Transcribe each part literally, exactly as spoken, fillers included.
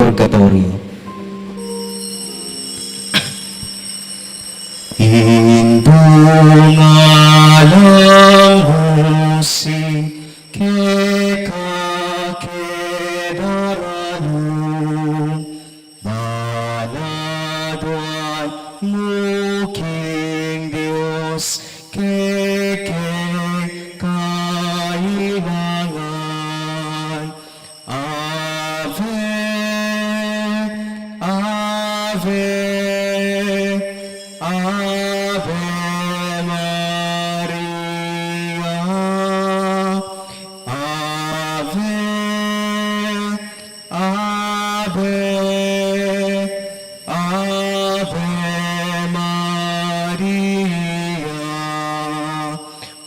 Purgatorio. Indu nga lang musing keka ke daralung, baladuan mu king Dios kekeng kailangan. Ave, Ave, Ave Maria. Ave, Ave, Ave Maria.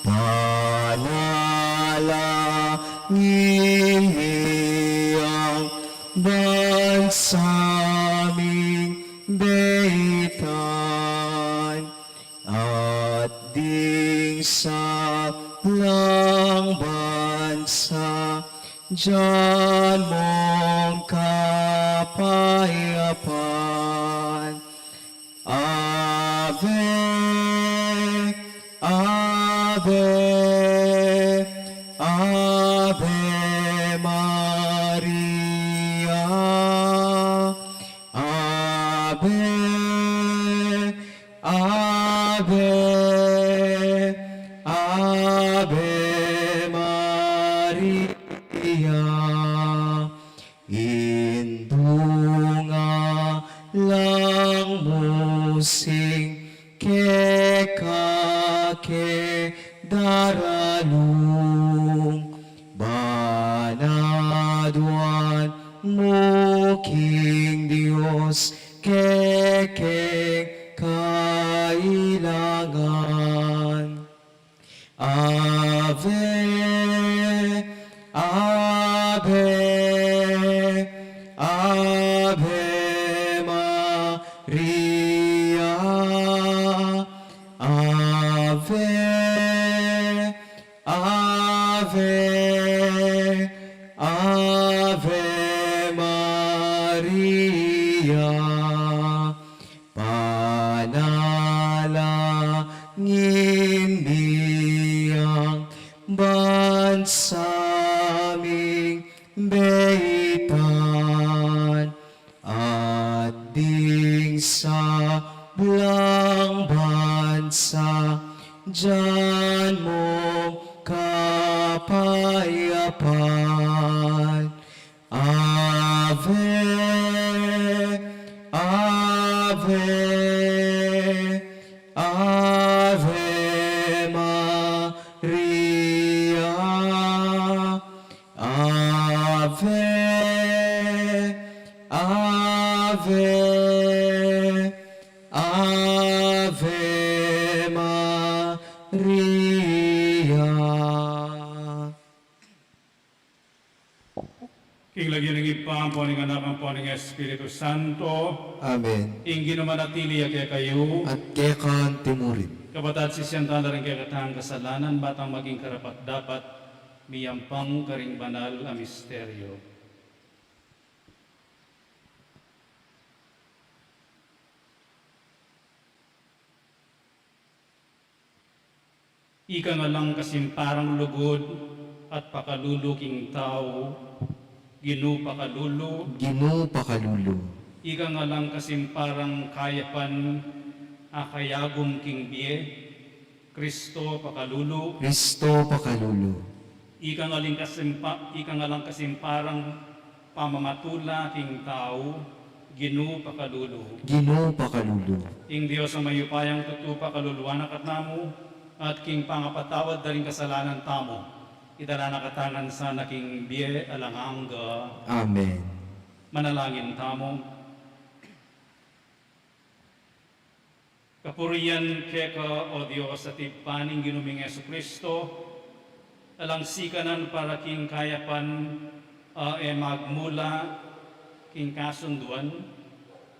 Panalangin mi yang bansa ming beitan, at ding sablang bansa, dinan mong kapayapan. Ave, Ave, Ave Maria. Ave, Ave, Ave Maria. Indu nga lang musing keka ke daralung, baladuan mu king Dios kekeng kailangan. Ave, Ave, Ave Maria. Ave, Ave, Ave Maria. Panalangin mi yang bansa ming beitan, at ding sablang bansa, dinan mong kapayapan. Ave, Ave, Ave Maria. Ave, Ave, Ave Maria. King lagyu ning Ibpa, ampo ning Anak, ampo ning Espiritu Santo. Amen. Ing Ginu manatili ya kekayu. At keka anti murin. Kapatad, sisian tala ring kekatang kasalanan, ba tang maging karapat-dapat miyampang karing banal a misteryo. Ika nga lang kasimparang lugud at pakalulu king tau, Ginu pakalulu. Ginu pakalulu. Ika nga lang kasimparang kayapan a kayagum king bie, Kristo pakalulu. Kristo pakalulu. Ika nga alang kasimpa-, ika nga alang kasimparang pamamatula king tau, Ginu pakalulu. Ginu pakalulu. Ing Dios a mayupayang tutu pakaluluan na kanamu, at king pangapatawad da ring kasalanan tamu, idala na katamu ngan sana king bie alang angga. Amen. Manalangin tamu. Kapurian keka, O Dios, a Ibpa ning Ginu ming Jesucristo, alang sikanan para king kayapan a e magmula king kasunduan,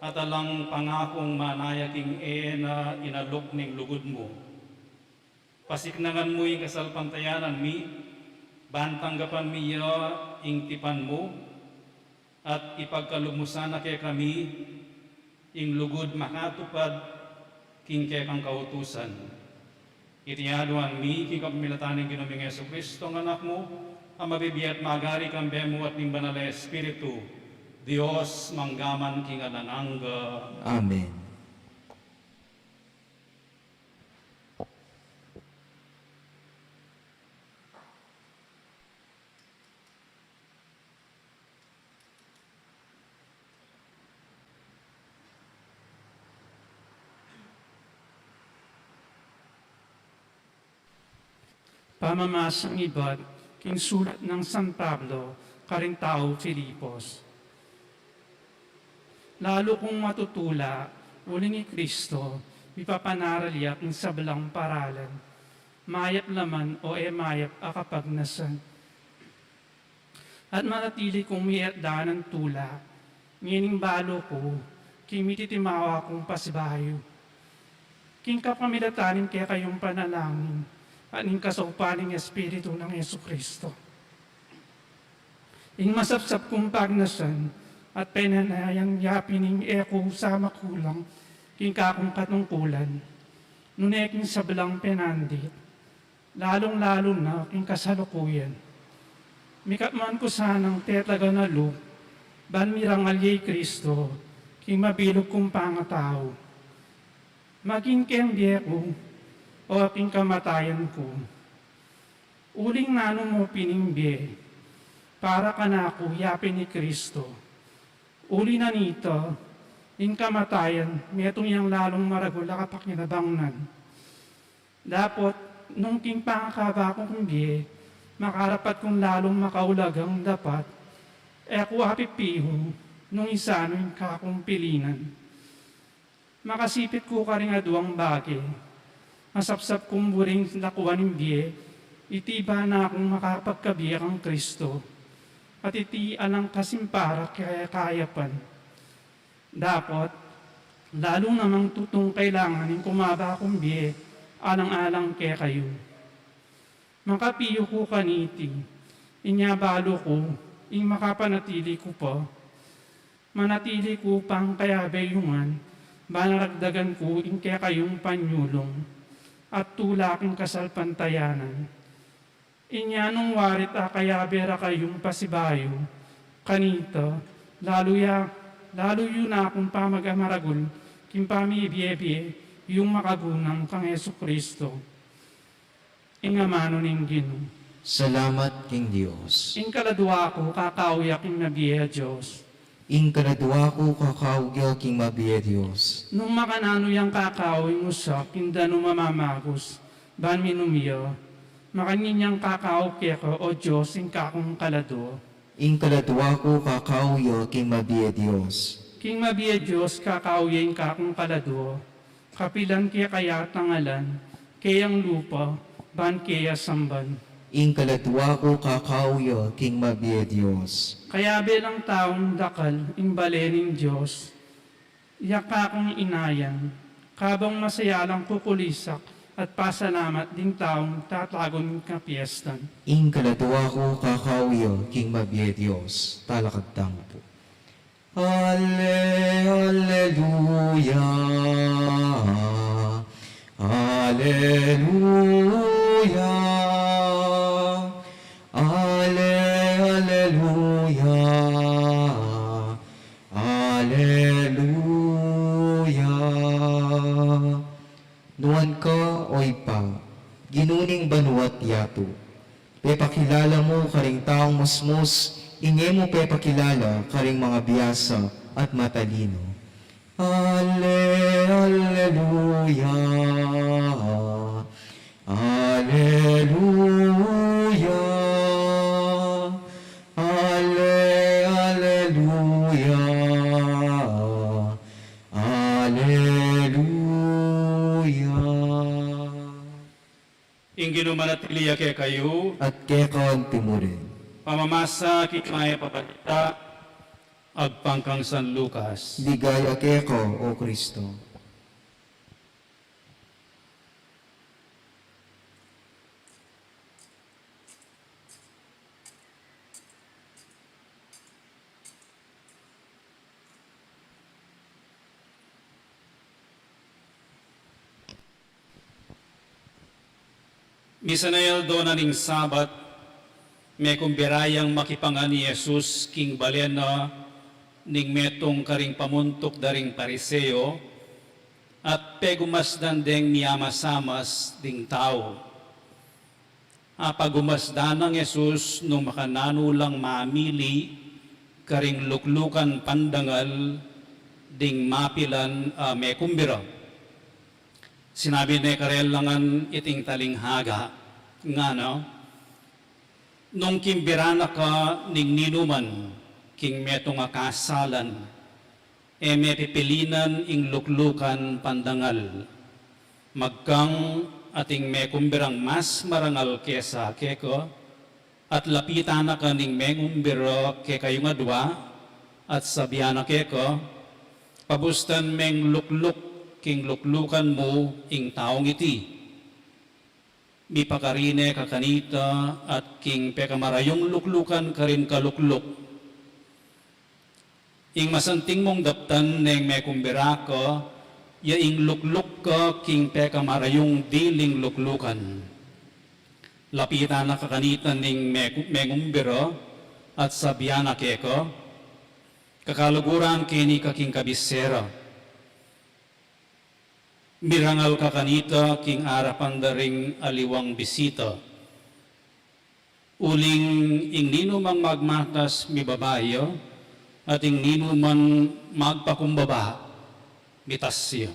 at alang pangakung manaya king e na inalok ning lugud mu. Pasiknangan mu ing kasalpantayanan mi, ban tanggapan mi ya ing tipan mu, at ipagkalub mu sana kekami ing lugud makatupad king kekang kautusan. Iti aduan mi king kapamilatan ning Ginu ming Jesucristo, a Anak mu, a mabibie at magari kambe mu at ning Banal a Espiritu, Dios, mangga man king alang angga. Amen. Pamamasang ibat king sulat nang San Pablo karing taga Filipos. Lalu kung matutula, uling i Kristo, mipapanaral ya king sablang paralan, mayap la man o e mayap a kapagnasan. At manatili kung mie at danan tula, ngening balu ku, king mititimawa kung pasibayu, king kapamilatan ning kekayung panalangin, at ning kasaupan ning Espiritu nang Jesucristo. Ing masapsap kung pagnasan at penanayan ya pin ing e ku sa makulang king kakung katungkulan, nune king sablang penandit, lalung-lalu na king kasalukuyan. Mikatman ku sanang tetagan a lub, ban mirangal ya i Kristo, king mabilug kung pangatau. Maging keng bie ku, o king kamatayan ku. Uling nanu mu pin ing bie, para kanaku ya pin i Kristo. Uli na nita, ing kamatayan, metung yang lalung maragul a kapakinabang nan. Dapot, nung king pangakaba kung bie, makarapat kung lalung makaulagang dapat, e ku apipihu, nung isanu ing kakung pilinan. Makasipit ku karing aduang bage, masapsap kung buring lakuan ing bie, iti ba na kung makapagkabie kang Kristo, at iti alang kasimpara kaya kayapan. Dapot, lalu namang tutung kailangan ing kumaba kung bie, alang-alang kekayu. Makapiyu ku kaniti, inya balu ku, ing makapanatili ku pa, manatili ku pang kayabe yu ngan, ban aragdagan ku ing kekayung panyulung, at tula king kasalpantayanan. Inya nung warit akayabe ra kayung pasibayu, kanita, lalu ya, lalu yu na kung pamagamaragul, king pamibie-bie, yung makagunang kang Jesucristo. Ing amanu ning Ginu. Salamat king Dios. Ing kaladua ku, kakau ya king mabie a Dios. Ing kaladua ku, kakau ya king mabie a Dios. Nung makananu yang kakau ing usa king danum a mamagus, ban minum ya, makanyan yang kakau keka, o Dios, ing kakung kaladua. Ing kaladua ku, kakau ya king mabie a Dios. King mabie a Dios, kakau ya ing kakung kaladua. Kapilan ke kaya tangalan, keyang lupa, ban keya samban. Ing kaladua ku, kakau ya king mabie a Dios. Kayabe lang taung dakal ing bale ning Dios, ya kakung inayan, kabang masayalang kukulisak at pasalamat ding taung tatagun king kapiestan. Ing kaladua ku, kakau ya king mabie a Dios. Talakad tamu pu. Ale, aleluya, aleluya, ale, aleluya, aleluya. Nuan ka, o Ibpa, Ginu ning banua't yatu. Pepakilala mu karing taung musmus ing e mu pepakilala karing mangabiasa at matalino. Ale, aleluya. Aleluya. Ale, aleluya. Aleluya. Ing Ginu manatili ya kekayu. At keka antimurin. Pamamasa king Mayap a Balita agpang kang San Lucas. Ligaya keka, O Kristo. Misan a aldo na ning Sabat, mekumbira yang makipangan i Jesus king bale na ning metung karing pamuntuk da ring Pariseo, at pegumasdan deng miamasamas ding tau. Apagumasdan nang Jesus nung makananu lang mamili karing luklukan pandangal ding mapilan a mekumbira. Sinabi ne karela ngan iting talinghaga, ngana, nung kimbira na ka ning ninuman king metung a kasalan, e me pipilinan ing luklukan pandangal. Magkang ating mekumbirang mas marangal kesa keka, at lapitan na ka ning mengumbira kekayung adua, at sabian na keka, pabustan meng lukluk king luklukan mu ing taung iti. Mipakarine ka kanita at king pekamarayung luklukan karin kalukluk. Ing masanting mung daptan neng mekumbira ka, ya ing lukluk ka king pekamarayung diling luklukan. Lapitan na ka kanita ning meku-, mengumbira at sabian na keka, kakaluguran keni ka king kabisera. Mirangal ka kanita king arapan da ring aliwang bisita. Uling ing ninumang magmatas mibaba ya, at ing ninumang magpakumbaba mitas ya.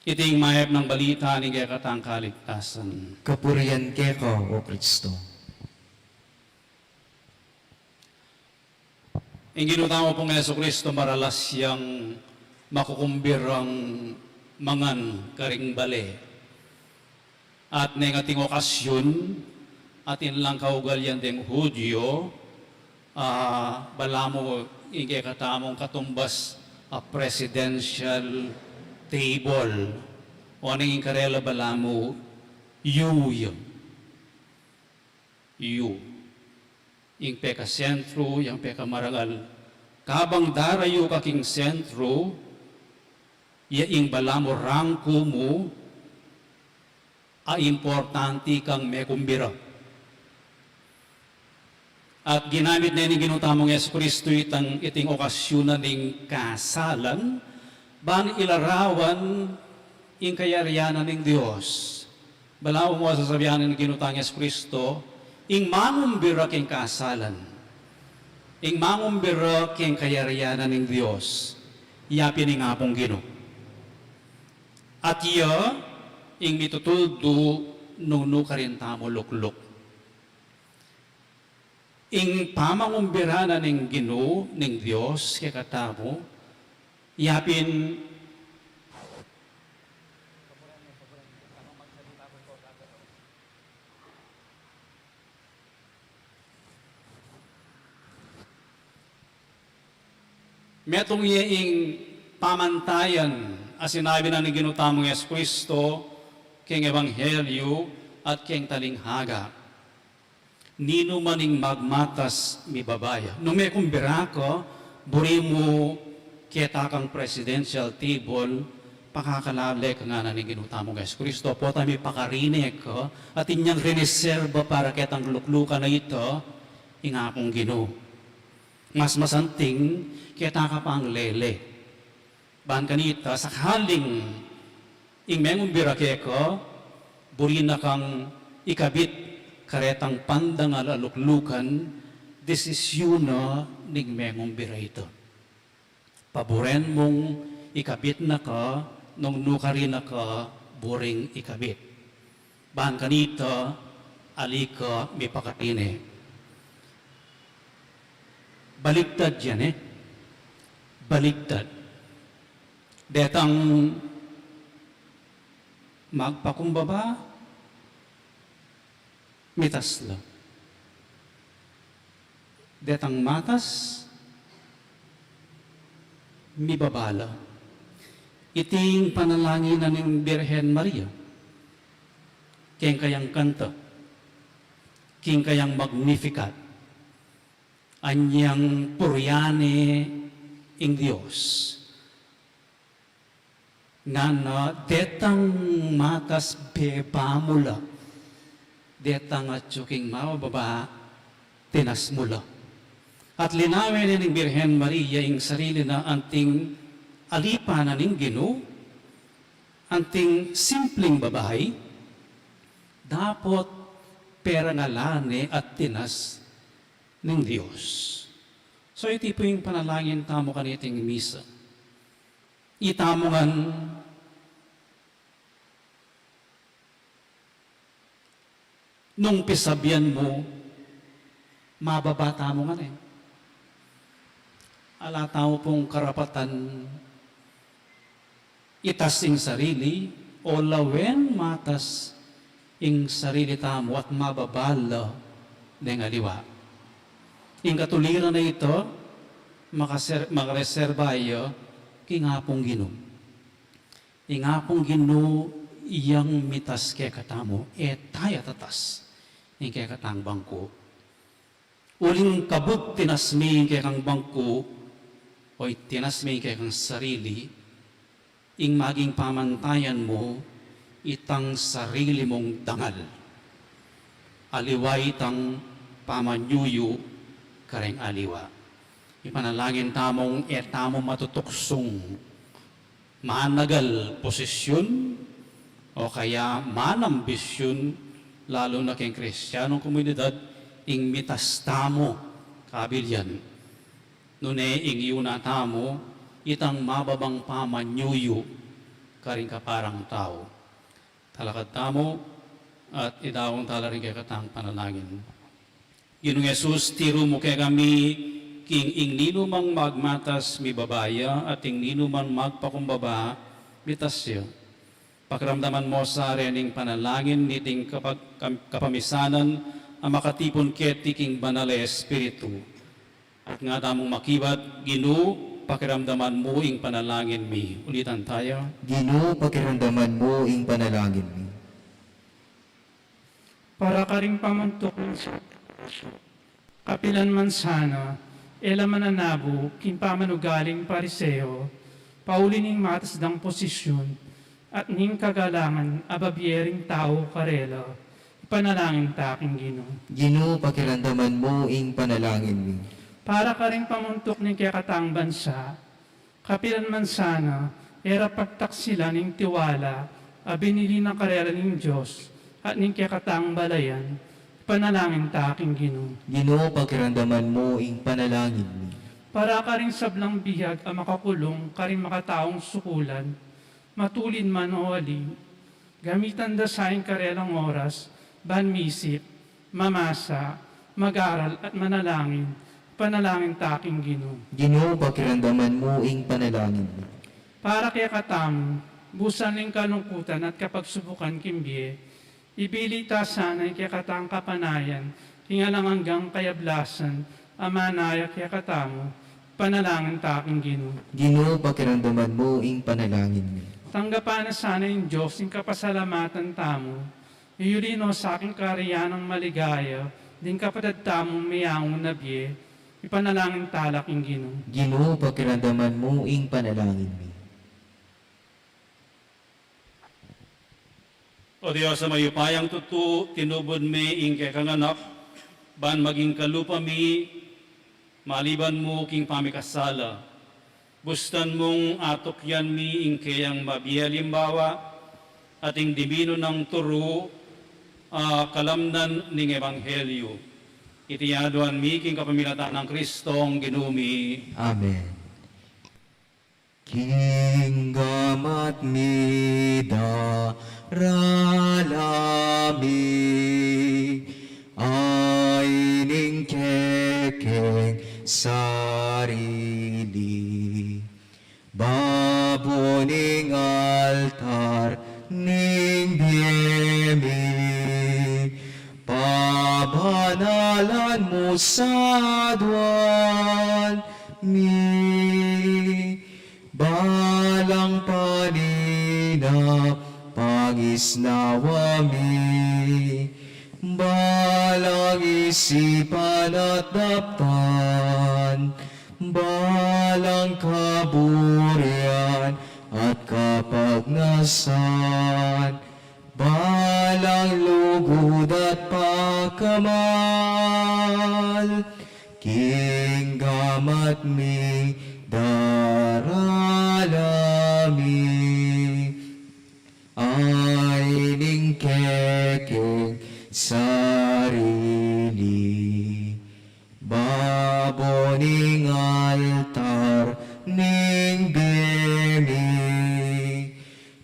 Iti ing mayap nang balita ning kekatang kaligtasan. Kapurian keka, O Kristo. Ing Ginu tamu pung Jesucristo maralas yang makukumbirang mangan karing bale. At neng ating okasyun, atin lang kaugalian deng Hudyo, ah, balamu ing kekatamung katumbas a presidential table. O neng ing karela balamu, yu, yu. Yu. Ing pekasentru, yang pekamarangal. Kabang darayu ka king sentru, ya ing balamu rangku mu, a importanti kang mekumbira. At ginamit ne ning Ginu tamung Jesucristo itang, iting okasyun na ning kasalan, ban ilarawan ing kayarian na ning Dios. Balamu mu sasabian ning Ginu tang Jesucristo, ing mangumbira king kasalan, ing mangumbira king kayarian na ning Dios, ya pin ing Apung Ginu. At ya ing mitutuldu nung nu karin tamu lukluk. Ing pamangumbira na ning Ginu, ning Dios, kekatamu, ya pin metung ya ing pamantayan a sinabi na ning Ginu tamung Jesucristo king ebanghelyu at king talinghaga. Ninuman ing magmatas mibaba ya. Nung mekumbira ka, buri mu keta kang presidential table, pakakalale ka, ngana ning Ginu tamung Jesucristo, pota mipakarine ka, atin yang riniserba para ketang luklukan a ita, ing Apung Ginu. Mas masanting, keta ka pang lele. Ban kanita, sakaling Ing mengumbira keka, buri na kang ikabit karetang pandangal a luklukan, desisyun na ning mengumbira ita. Paburen mung ikabit na ka, nung nukarin na ka buring ikabit. Ban kanita, ali ka mipakatine. Baligtad yan e. Baligtad. Detang magpakumbaba, mitas la. Detang matas, mibaba la. Iting panalangin na ning Birhen Maria, keng kayang kanta, keng kayang Magnificat, anyang purian ne ing Dios. Ngana, detang matas beba mu la, detang atyu king mababa tinas mu la. At linawen ne ning Birhen Maria ing sarili na anting alipa na ning Ginu, anting simpling babai, dapot perangalan ne at tinas ning Dios. So, iti pu ing panalangin tamu kaniting misa. Itamu ngan, nung pisabian mu, mababa tamu ngan e. Ala tamu pung karapatan itas ing sarili, o lawen matas ing sarili tamu at mababa la deng aliwa. Ing katuliran a ita, makaser-, makareserba ya king Apung Ginu. Ing Apung Ginu yang mitas kekatamu, e taya tatas ing kekatang bangku. Uling kabud tinas me ing kekang bangku, o itinas me ing kekang sarili, ing maging pamantayan mu, itang sarili mung dangal. Aliwa itang pamanyuyu kareng aliwa. Ipanalangin tamung e tamu matutuksung managal posisyun o kaya manambisyun, lalu na keng Kristianong komunidad, ing mitas tamu kabilian. Nune ing yuna tamu, itang mababang pamanyuyu karing kaparang tau. Talakad tamu, at idaun tala ring kekatang panalangin. Ginung Jesus, tiru mu kekami, king ing ninumang magmatas mibaba ya, at ing ninumang magpakumbaba mitas ya. Pakiramdaman mu sa rening panalangin niting kapag-, kam-, kapamisanan a makatipun keti king Banal a Espiritu. At nga tamung makibat, Ginu, pakiramdaman mu ing panalangin mi. Ulitan taya. Ginu, pakiramdaman mu ing panalangin mi. Para karing pamantuk ning Santa Iglesia, kapilan man sana e la mananabu king pamanugaling Pariseo, pauli ning matas dang posisyun, at ning kagalangan a babie ring tau karela, ipanalangin ta king Ginu. Ginu, pakiramdaman mu ing panalangin mi. Para karing pamantuk ning kekatang bansa, kapilan man sana e ra pagtaksilan ing tiwala a binili na karela ning Dios at ning kekatang balayan, ipanalangin ta king Ginu. Ginu, pakiramdaman mu ing panalangin mi. Para karing sablang biag a makakulung karing makataung sukulan, matulid man o ali, gamitan da sa ing karelang oras ban misip, mamasa, mag-aral, at manalangin, ipanalangin ta king Ginu. Ginu, pakiramdaman mu ing panalangin mi. Para kekatamu, busan ning kalungkutan at kapagsubukan king bie, ibili ta sana ing kekatang kapanayan king alang anggang kayablasan a manaya kekatamu, ipanalangin ta king Ginu. Ginu, pakiramdaman mu ing panalangin mi. Tanggapan na sana ning Dios ing kapasalamatan tamu, iyuli no sa king karian nang maligaya ding kapatad tamung meyangu na bie, ipanalangin ta la king Ginu. Ginu, pakiramdaman mu ing panalangin mi. O Dios a mayupayang tutu, tinubud me ing kekang Anak ban maging kalupa mi maliban mu king pamikasala. Bustan mung atukyan mi ing keyang mabie a alimbawa, at ing dibinu nang turu, a kalamnan ning ebanghelyu. Iti aduan mi king kapamilatan nang Kristong Ginu mi. Amen. King gamat mi, darala mi, ay ning kekeng sarili. Babo ning altar ning bie mi, pabanalan mu sa aduan mi. Balang paninap pangisnawa mi, balang isipan at daptan, balang kaburian at kapagnasan, balang lugud at pakamal, king gamat mi, darala mi, ay ning kekeng sarili. Babo ning altar ning bie mi,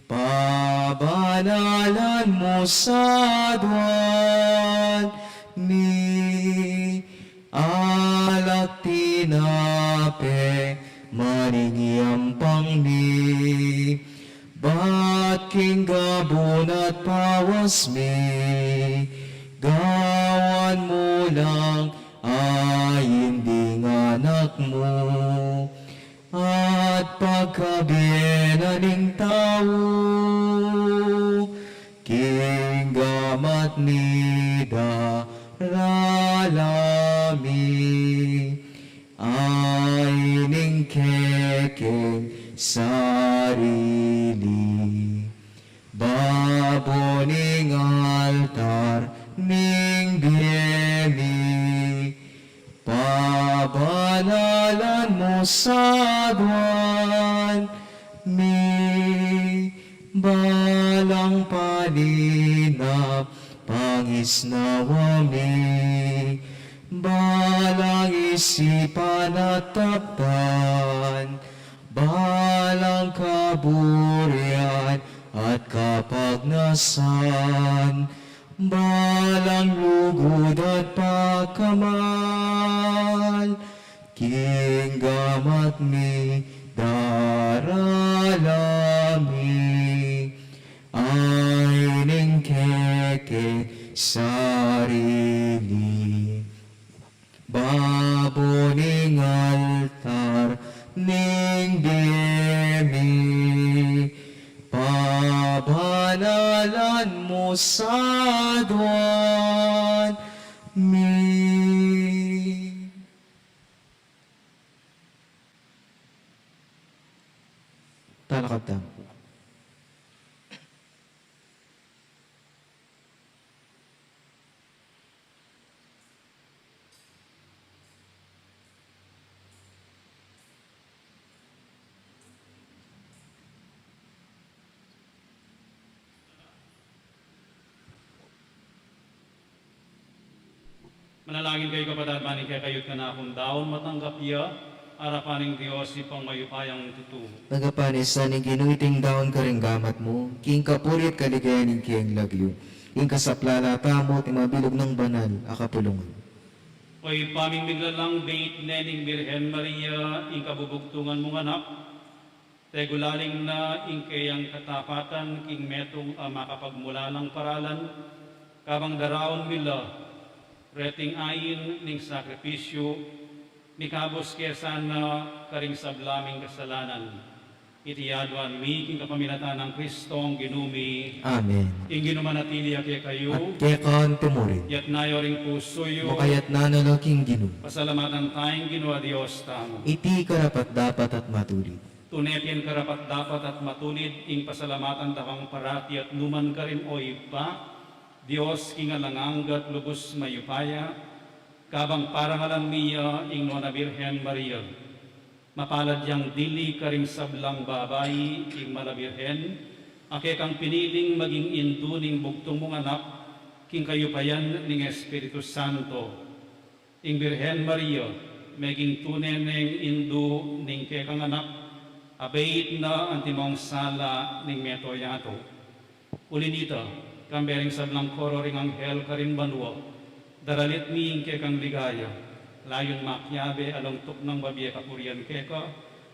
pabanalan mu sa aduan mi, alak tinape man ing yampang mi, bat king gabun at pawas mi, gawan mu lang ain ding anak mu, at pagkabie na ning tau, king gamat mi, darala mi, ay ning kekeng sarili. Babo ning altar ning bie mi, pabanalan mu sa aduan mi, balang paninap pangisnawa mi, balang isipan at daptan, balang kaburian at kapagnasan, balang lugud at pakamal, king gamat mi, darala mi, ay ning kekeng sarili. Babo ning altar ning bie mi, pabanalan mu sa aduan mi. Talakad tamu. Manalangin kayu, kapatad, ban ing kekayung kanakung daun matanggap ya arapan ning Dios, Ibpang mayupayang tutu. Tanggapan na sa ning Ginu iting daun karing gamat mu, king kapurian at kaligayan ning kayang lagyu, king kasaplalan tamu at ning mabilug nang banal a kapulungan. O Ibpa ming miglalang, beit ne ning Birhen Maria ing kabubugtungan mung anak, tegulaling na ing kayang katapatan king metung a makapagmulalang paralan, kabang daraun mi la reting ain ning sakripisyu, mikabus ke sana karing sabla ming kasalanan. Iti aduan mi king kapamilatan nang Kristong Ginu mi. Amen. Ing Ginu manatili ya kekayu. At keka mu rin. Itas yu ring pusu yu. Makaitas na la king Ginu. Pasalamatan taya ing Ginu a Dios tamu. Iti karapat-dapat at matulid. Tune pin karapat-dapat at matulid ing pasalamatan ta kang parati at nu man karin, o Ibpa, Dios king alang angga at lubus mayupaya, kabang parangalan mi ya ing Nuan a Birhen Maria. Mapalad yang dili karing sablang babai ing Mala Birhen, A kekang piniling maging indu ning bugtung mung anak, king kayupayan ning Espiritu Santo. Ing Birhen Maria, meging tune neng indu ning kekang anak, abeit na antimong sala ning mabilug a yatu. Uli na nita, kambe ring sablang koro ring anghel karin banua, daralit mi ing kekang ligaya, layun makiabe alang tuknang babie kapurian keka,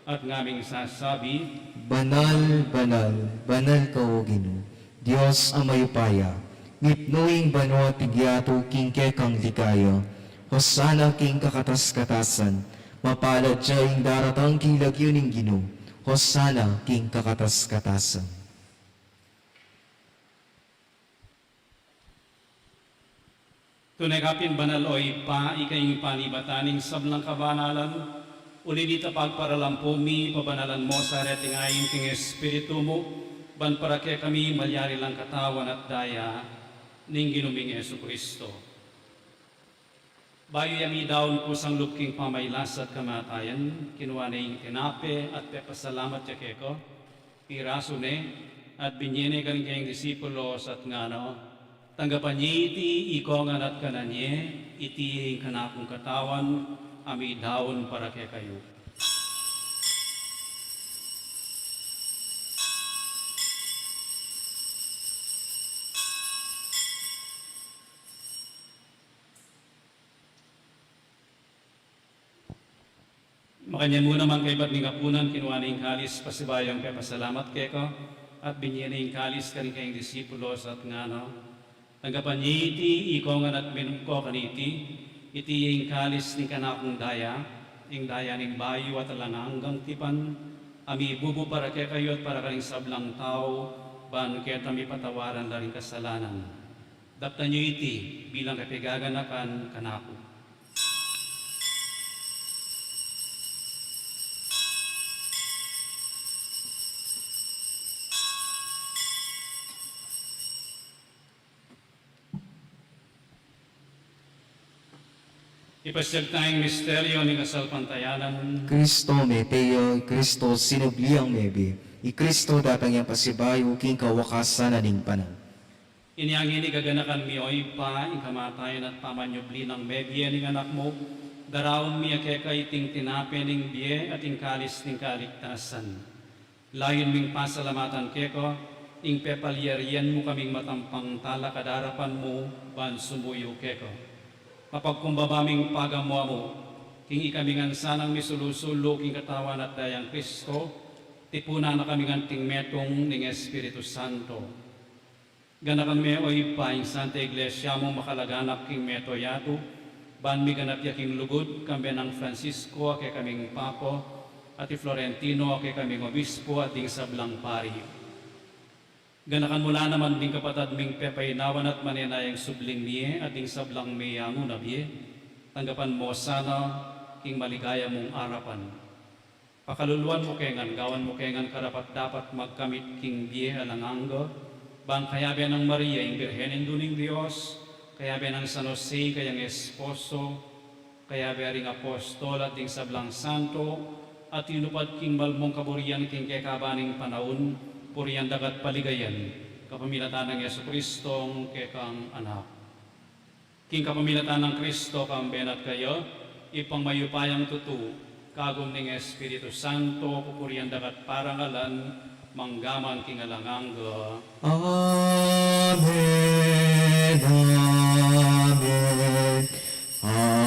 at ngaming sasabi, Banal, banal, banal ka, O Ginu, Dios a mayupaya, mipnu ing banua at ing yatu king kekang ligaya. Hosana king kakatas-katasan, mapalad ya ing daratang king lagyu ning Ginu. Hosana king kakatas-katasan. Tune ka pin banal, O Ibpa, ika ing panibatan ning sablang kabanalan, uli na nita pagparalampu mi, pabanalan mo sa reting ain king Espiritu mu, ban para kekami malyari lang katawan at daya ning Ginu ming Jesucristo. Bayu ya midaun kusang lub king pamailas at kamatayan, kinua ne ing tinape at pepasalamat ya keka, pirasu ne, at binie ne karing kayang disipulos at ngana, tanggapan ye iti ikongan at kanan ye, iti ing kanakung katawan, a midaun para kekayu. Makanyan mu naman kaybat ning apunan, kinua ne ing kalis, pasibayu yang pepasalamat keka, at binie ne ing kalis karing kayang disipulos at ngana, tanggapan ye iti ikongan at minum ko kaniti, iti ing kalis ning kanakung daya, ing daya ning bayu at alang anggang tipan, a mibubu para kekayu at para karing sablang tau, ban keta mipatawaran la ring kasalanan. Daptan yu iti bilang kapaganakan kanaku. Ipasiag taya ing misteryo ning kasalpantayanan. Kristo mete ya, i Kristo sinubli yang mebie, i Kristo datang yang pasibayu king kawakasan na ning panahun. Inya ngeni gaganakan mi, O Ibpa, ing kamatayan at pamanyubli nang mebie ning Anak mu, daraun mi keka iting tinape ning bie at ing kalis ning kaligtasan. Layun ming pasalamatan keka ing pepalyarian mu kaming matampang talakad king arapan mu ban sumuyu keka. Mapagkumbaba ming pagamu-amu king ikami ngan sanang misulu-sulu king katawan at dayang Kristo, tipunan na kaming anting metung ning Espiritu Santo. Ganakan me, O Ibpa, ing Santa Iglesia mung makalaganap king mabilug a yatu, ban miganap ya king lugud, kambe nang Francisco a kekaming Papa, at i Florentino a kekaming Obispo, at ding sablang pari. Ganakan mu la naman ding kapatad ming pepainawan at manenayang subling mie, at ding sablang meyangu na bie, tanggapan mo sana king maligaya mung arapan. Pakaluluan mu ke ngan, gawan mu ke ngan karapat-dapat magkamit king bie alang angga, bang kayabe nang Maria ing Birhen Indu ning Dios, kayabe nang San Jose kayang esposo, kayabe ring apostol at ding sablang santo, at tinupad king malmung kaburian king kekaban ning panaun, purian da ka at paligayan, kapamilatan nang Jesucristong kekang Anak. King kapamilatan nang Kristo, kambe na at kaya, Ibpang mayupayang tutu, kagum ning Espiritu Santo, pupurian da ka at parangalan, mangga man king alang angga. Amen, amen, amen.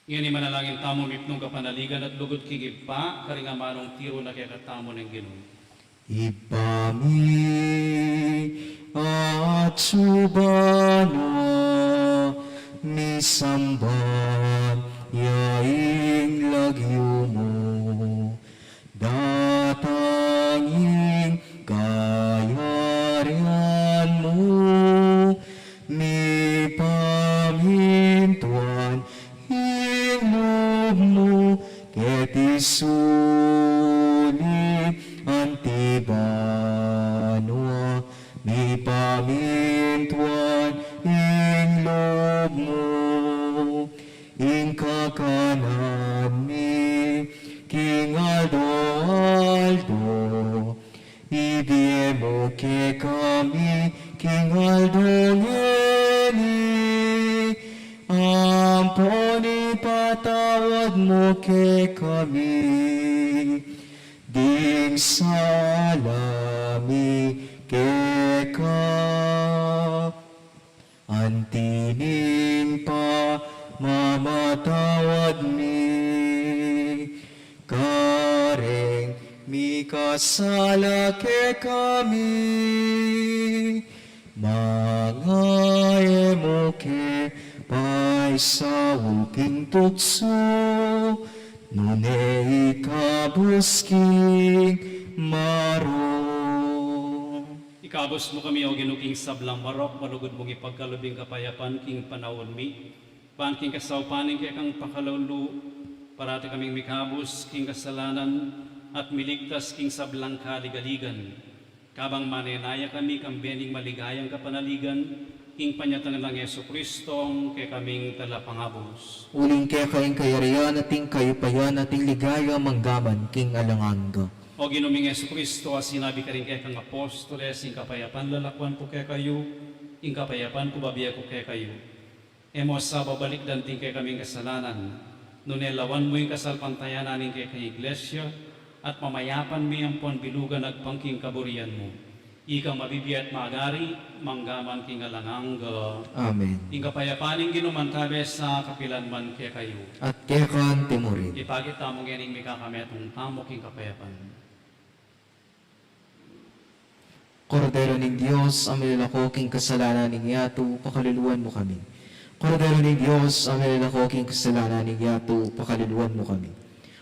Ngeni manalangin tamu mipnung kapanaligan at lugud king Ibpa, karing amanung tiru na kekatamu ning Ginu. Ibpa mi, atsu ka banua, misamban ya ing lagyu mu, datang ing kayarian mu, mipamintuan ing lub mu keti sulip anti banua, mipamintuan ing lub mu, ing kakanan mi mu kekami, ding sala mi keka, anti ning pamamatawad mi kareng mikasala kekami, manga e mu ke paisaul king tuksu, nune ikabus king marok. Ikabus mu kami, O Ginu, king sablang marok, malugud mung ipagkalub ing kapayapan king panaun mi. Ban king kasaupan ning kekang pakalulu, parati kaming mikabus king kasalanan at miligtas king sablang kaligaligan. Kabang manenaya kami kambe ning maligayang kapanaligan, king panyatang nang Jesucristo, kekaming Talapangabus. Uling keka ing kayarian at ing kayupayan at ing ligaya manggaman king alang angga. O Ginu ming Jesucristo, a sinabi karing kekang apostoles, ing kapayapan lalakuan ku kekayu, ing kapayapan ku babie ku kekayu. E mu sa babalikdan ding kekaming kasalanan, nune lawan mu ing kasalpantayanan ning kekang Iglesia, at mamayapan me ampon bilugan agpang king kaburian mu. Ikang mabibie at magari, manggaman king alang angga. Amen. Ing kapayapan ning Ginu mantabe sa kapilan man kekayu. At keka anti mu rin. Ipakit tamu ngening mikakametung tamu king kapayapan. Kordero ning Dios, a milalako king kasalanan ning yatu, pakaluluan mu kami. Kordero ning Dios, a milalako king kasalanan ning yatu, pakaluluan mu kami.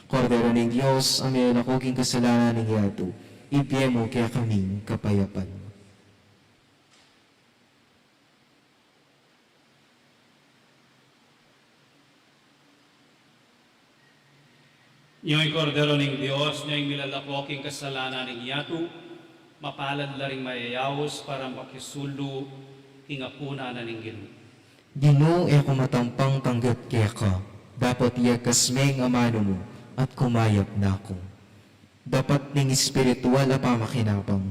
Kordero ning Dios, a milalako king kasalanan ning yatu, ibie mu kekami ing kapayapan. Ing Kordero ning Dios, ing milalako king kasalanan ning yatu, mapalad la ring mayayaus para makisulu king apunan na ning Ginu. Ginu, e ku matampang tanggap keka, dapot iyakas me ing amanu mu, at kumayap na ku. Dapat ning espiritual a pamakinabang.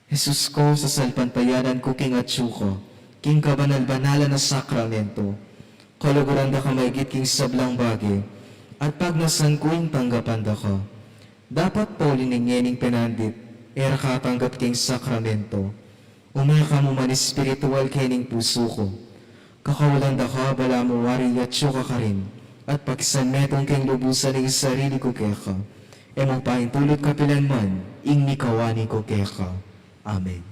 Jesus ku, sasalpantayanan ku king atsu ka, king kabanal-banalan a sakramento, kaluguran da ka maigit king sablang bage, at pagnasan ku ing tanggapan da ka. Dapat pauli ning ngening penandit, e ra ka tanggap king sakramento, ume ka mu man espiritual kening pusu ku. Kakaulan da ka, balamu wari atsu ka karin, at pakisan metung keng lubusan ing sarili ku keka. E mu paintulut kapilan man ing mikawani ku keka. Amen.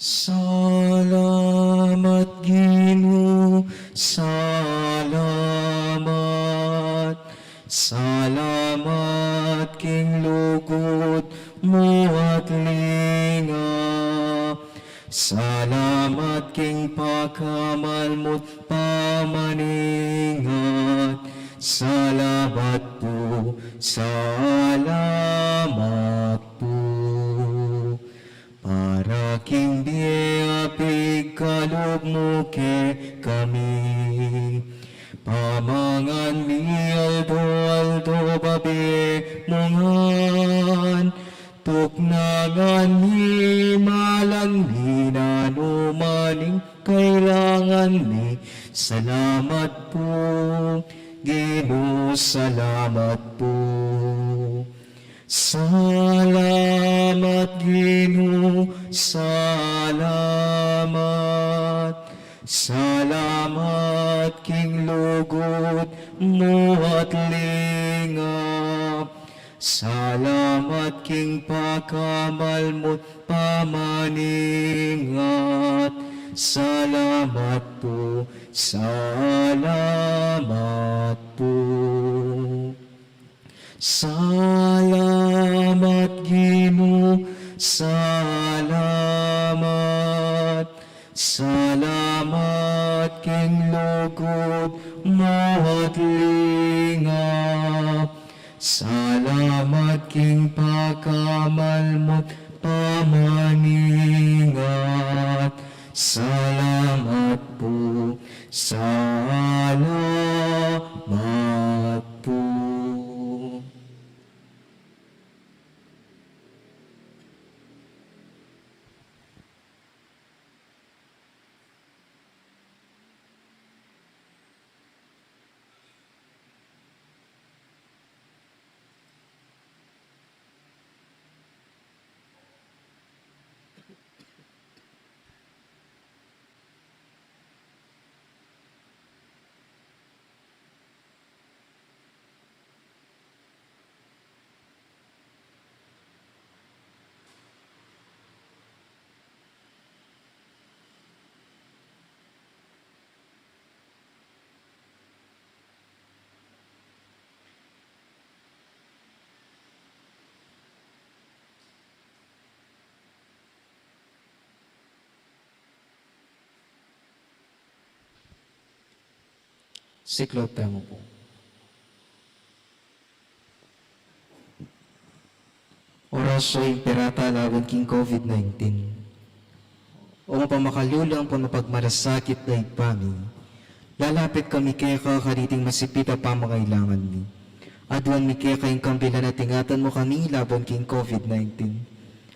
Salamat, Ginu, salamat. Salamat king lugud mu at linga. Salamat king pakamal mu't pamaningat. Salamat pu, salamat pu. Para king bie a pigkalub mu kekami. Pamangan mi aldo-aldo babie mu ngan. Tuknangan mi, malan mi nanu man ing kailangan mi. Salamat pu, Ginu, salamat pu. Salamat, Ginu, salamat. Salamat king lugud mu at lingap. Salamat king pakamal mu't pamaningat. Salamat pu, salamat pu. Salamat, Ginu, salamat. Salamat king lugud mu at lingap. Salamat king pakamal mu't pamaningat. Salamat pu, salamat pu. Siklop tamu pu. Orasyo Imperata laban king COVID nineteen. O mapamakalulu ampon mapagmalasakit a Ibpa mi, lalapit kami keka kaniting masipit a pamangailangan mi. Aduan mi keka ing kambilan at ingatan mu kami laban king COVID nineteen.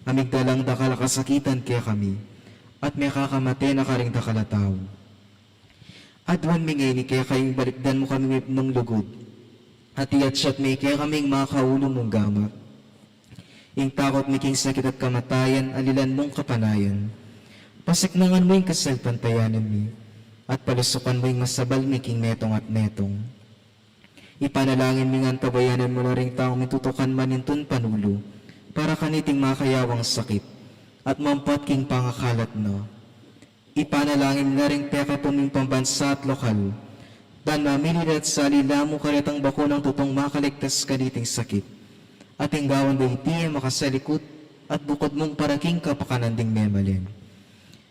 A migdalang dakal a kasakitan kekami, at mekakamate na karing dakal a tau. Aduan mi ngeni keka ing balikdan mu kami mipnung lugud, at iyatyat mi kekami ing makaulu mung gamat. Ing takot mi king sakit at kamatayan, alilan mung kapanayan. Pasiknangan mu ing kasalpantayanan mi, at palusukan mu ing masabal mi king metung at metung. Ipanalangin mi ngan tabayanan mu la ring taung mitutukan manintun panulu para kaniting makayawang sakit, at mampat king pangakalat na. Ipanalangin mi la ring pekapun ming pambansa at lokal, ban mamili la at sali la mu karetang bakunang tutung makaligtas kaniting sakit. At ing gawan da iti e makasalikut at bukud mung para king kapakanan ding memalen.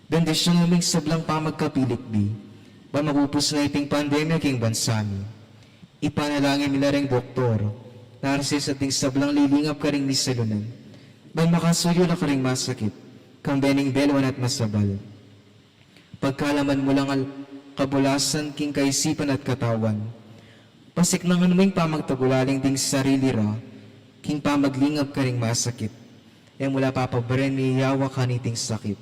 Bendisyunan mu ing sablang pamagkapilikbi, ban mapupus na iting pandemya king bansa mi. Ipanalangin mi la ring doktor, narsis at ding sablang lilingap karing misalunan, ban makasuyu la karing masakit, kambe ning belwan at masabal. Pagkalaman mu lang al-, kabulasan king kaisipan at katawan. Pasiknangan mu ing pamagtagulaling ding sarili ra king pamaglingap karing masakit. E mu la papabaren miyawa kaniting sakit.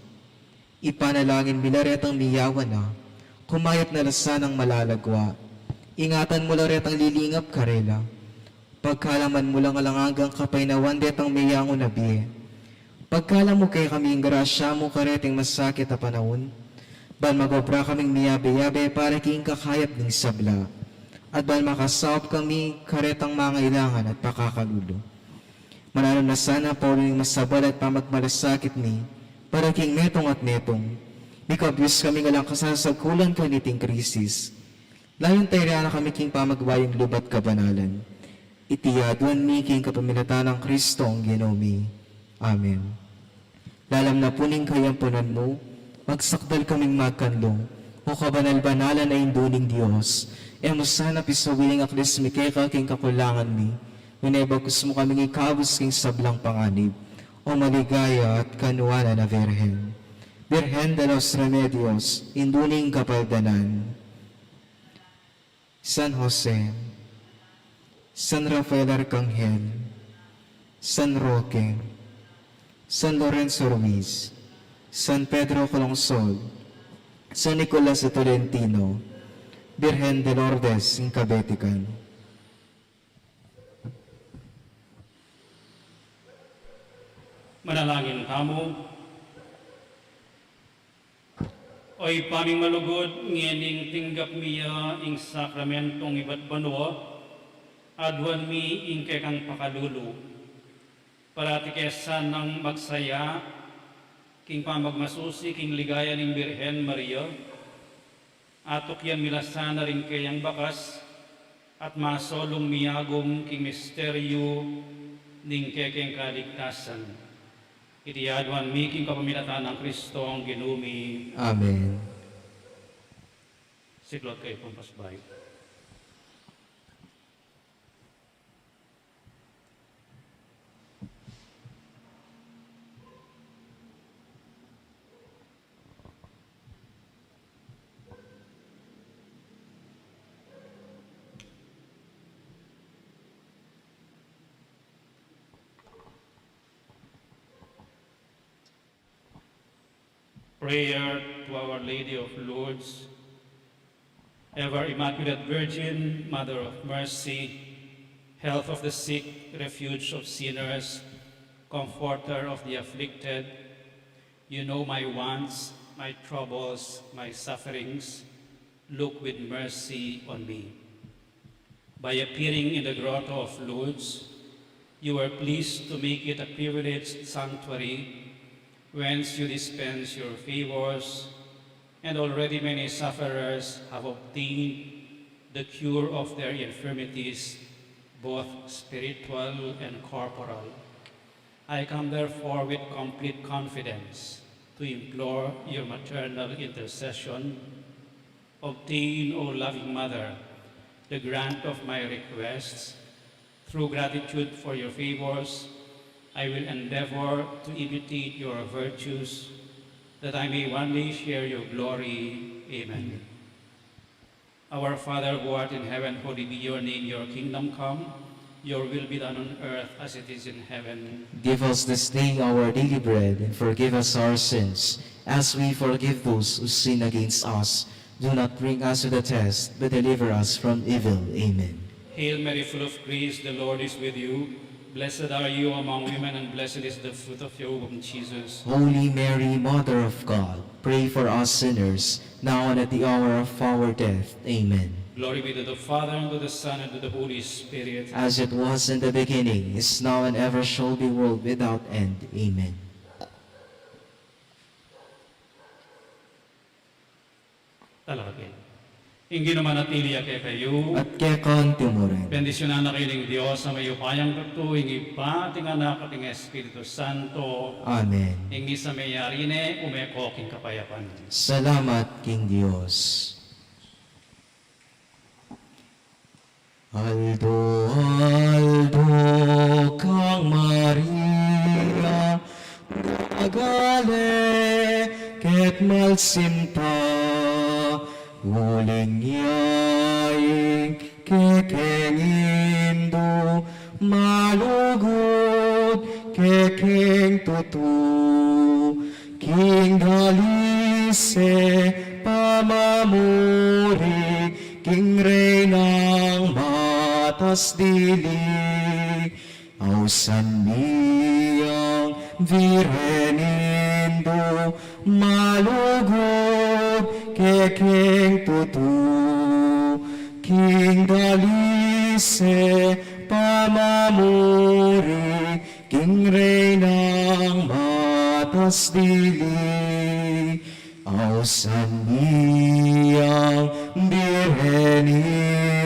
Ipanalangin mi la retang miyawa na, kumayap na la sanang malalagwa. Ingatan mu la retang lilingap karela. Pagkalaman mu lang alang anggang kapaynawan detang meyangu na bie. Pagkalam mu kekami ing grasya mu kareting masakit a panaun, ban magobra kaming miyabe-yabe para king kakayap ning sabla, at ban makasaup kami karetang mangailangan at pakakalulu. Mananu na sana paulu ning masabal at pamagmalasakit mi para king metung at metung. Mikabyus kaming alang kasasagkulan kaniting krisis. Layun tayrian na kami king pamagbayung lub at kabanalan. Iti aduan mi king kapamilatan nang Kristong Ginu mi. Amen. Lalam na pu ning kayampunan mu, magsakdal kaming magkanlung, O kabanal-banalan a Indu ning Dios, e mu sana pisawiling aklis mi keka king kakulangan mi, nune bagkus mu kaming ikabus king sablang panganib, O maligaya at kanuanan a Virgen. Virgen de los Remedios, Indu ning Kapaldanan. San Jose, San Rafael Arcangel, San Roque, San Lorenzo Ruiz, San Pedro Calungsod, San Nicolas de Tolentino, Birhen de Lourdes, ing kabetikan. Manalangin tamu. O Ibpa ming malugud, ngening tinggap mi ya ing sakramentong ibat banua, aduan mi ing kekang pakalulu. Parati ke sanang magsaya king pamagmasusi king ligaya ning Birhen Maria, atukyan mi la sana ring keyang bakas, at masolung miyagum king misteryu ning kekeng kaligtasan. Iti aduan mi king kapamilatan nang Kristong Ginu mi. Amen. Siklaud kayu pung pasbayu. Prayer to Our Lady of Lourdes. Ever Immaculate Virgin, Mother of Mercy, Health of the sick, Refuge of sinners, Comforter of the afflicted, you know my wants, my troubles, my sufferings. Look with mercy on me. By appearing in the Grotto of Lourdes, you were pleased to make it a privileged sanctuary whence you dispense your favors, and already many sufferers have obtained the cure of their infirmities, both spiritual and corporal. I come therefore with complete confidence to implore your maternal intercession. Obtain, O loving Mother, the grant of my requests. Through gratitude for your favors, I will endeavor to imitate your virtues, that I may one day share your glory. Amen. Our Father who art in heaven, hallowed be your name. Your kingdom come, your will be done on earth as it is in heaven. Give us this day our daily bread, and forgive us our sins, as we forgive those who sin against us. Do not bring us to the test, but deliver us from evil. Amen. Hail Mary, full of grace, the Lord is with you. Blessed are you among women, and blessed is the fruit of your womb, Jesus. Holy Mary, Mother of God, pray for us sinners, now and at the hour of our death. Amen. Glory be to the Father, and to the Son, and to the Holy Spirit. As it was in the beginning, is now, and ever shall be, world without end. Amen. Talakad kayu. Ing Ginu manatili ya kekayu. At keka mu rin. Bendisyunan na kayu ning Dios a mayupayang tutu, ing Ibpa, at ing Anak, at ing Espiritu Santo. Amen. Ing misa mayari ne, ume ko king kapayapan. Salamat king Dios. Aldo-aldo kang Maria, ragale ket malsinta, uling ya ing kekeng Indu, malugud kekeng tutu, king dalise pamamuri, king Reynang matas dili. Ausan mi yang Birhen Indu, malugud kekeng tutu, king dalise pamamuri, king Reynang matas dili. Ausan mi yang Birhen Indu,